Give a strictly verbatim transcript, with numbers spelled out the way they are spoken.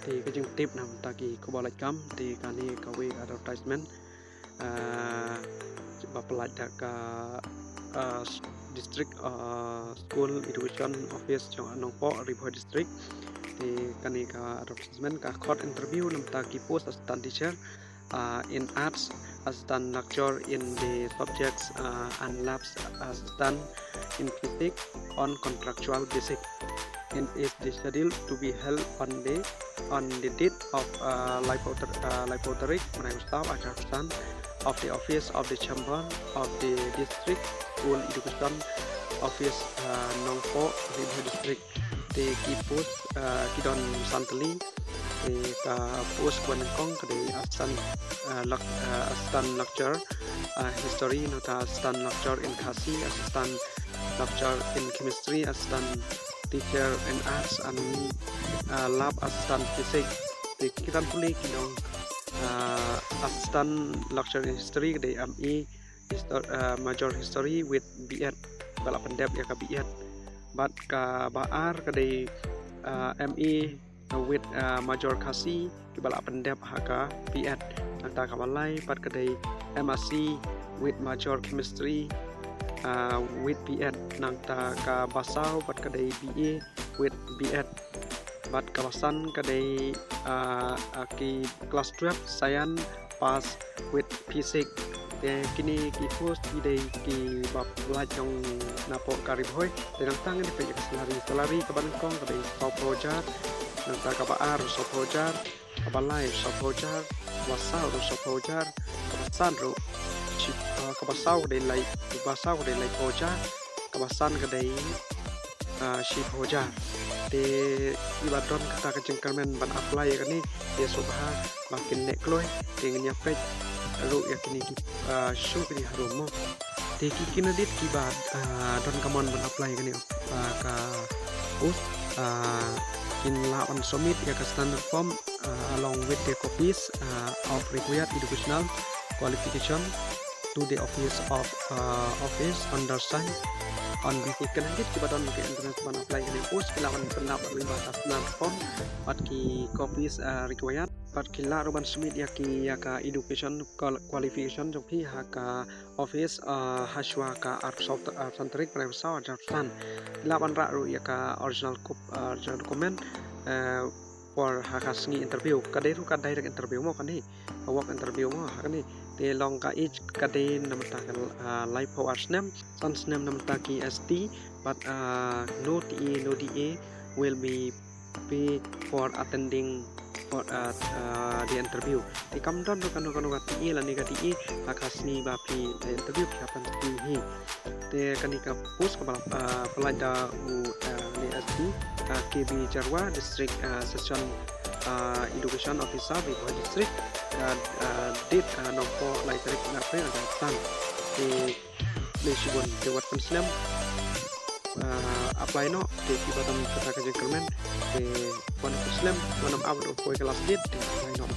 Te ka jingtip na bynta ki khubor lait kam, te kane kawei advertisement, ah, ba pyllait da ka, ah, District, ah, School Education Office jong Nongpoh, Ri Bhoi District. Te kane ka advertisement ka khot interview na bynta ki post assistant teacher, ah, in arts, assistant lecturer in the subjects, ah, and labs assistant in physics on contractual basis. It is the schedule to be held on the, on the date of, ah, laiphew tar-, ah, laiphew tarik, bnai Saw, arphew san, of the office of the chamber of the district school education office, ah, Nongpoh, Ri Bhoi District. Te ki post, ah, ki don san tylli. Te ka post kaba nyngkong ka dei assistant, ah, lec-, ah, assistant lecturer, ah, history, nangta assistant lecturer in Khasi, assistant lecturer in chemistry, assistant teacher in arts and, ah, lab assistant physics. Te ki don pule ki don, ah, assistant lecturer in history ka dei M E histor-, ah, major history with B Ed. Ba la pyndep ïa ka B Ed. Bad kaba ar ka dei, ah, M E with, ah, major Khasi, kiba la pyndep ha ka B Ed. Nangta kaba lai pat ka dei M S C with major chemistry, ah, with B Ed. Nangta kaba saw pat ka dei B A with B Ed. Bad kaba san ka dei, ah, ah, ki class twelve science pass with physics. Te kine ki post ki dei kiba pyllait jong napoh ka Ri Bhoi. Te nangta ngin ïa peit ïa ka salary. Salary kaba nyngkong ka dei sawphew hajar, nangta kaba ar sawphew hajar, kaba lai sawphew hajar, kaba saw ruh sawphew hajar, kaba san ruh shi-, ah, kaba saw ka dei lai, kaba saw ka dei laiphew hajar, kaba san ka dei, ah, shiphew hajar. Te kiba don kata ka jingkyrmen ban apply ïa kane, te sngewbha ba kin leh kloi, te ngin ïa peit ruh ïa kine ki, ah, shuh kine harum mo. Te ki candidate kiba, ah, don ka mon ban apply ïa kane, ah, ka post, ah, kin lah ban submit ïa ka standard form, ah, along with the copies, ah, of required educational qualification to the office of, uh, office undersigned on behalf. Ki candidate kiba don ki interest ban apply ïa kane ka post ki lah ban pynlap lyngba ka standard form bad ki copies, uh, required. Bad ki lah ruh ban submit ïa ki, ïa ka education qual-, qualification jong ki ha ka office, uh, hashwa ka arphew saw, arphew san tarik bnai Saw arphew san. Ki lah ban rah ruh ïa ka original cop-, uh, original document, uh, for ha ka sngi interview. Ka dei ruh ka direct interview mo kane. Ka walk interview mo ha kane. Te long ka age ka dei na bynta ka, ah, laiphew ar snem, san snem na bynta ki S T, bad, ah, no T A, no D A will be pay for attending for, ah, ah, the interview. Te kam don ruh kano kano ka T A lane ka D A ha ka sngi ba phi interview phi hap ban sngi hi. Te kane ka post kaba, ah, pyllait da u, ah, ne S D, ah, K B Jyrwa, District, ah, Session, ah, Education Officer, Ri Bhoi District, ah, ah, date, ah, Nongpoh, lai tarik April, arphew san. Te khublei shibun, te wat pynslem, ah, apply noh, te kiba don kata ka jingkyrmen, te wat pynslem, wat nym ap ruh kawei ka last date, te apply noh.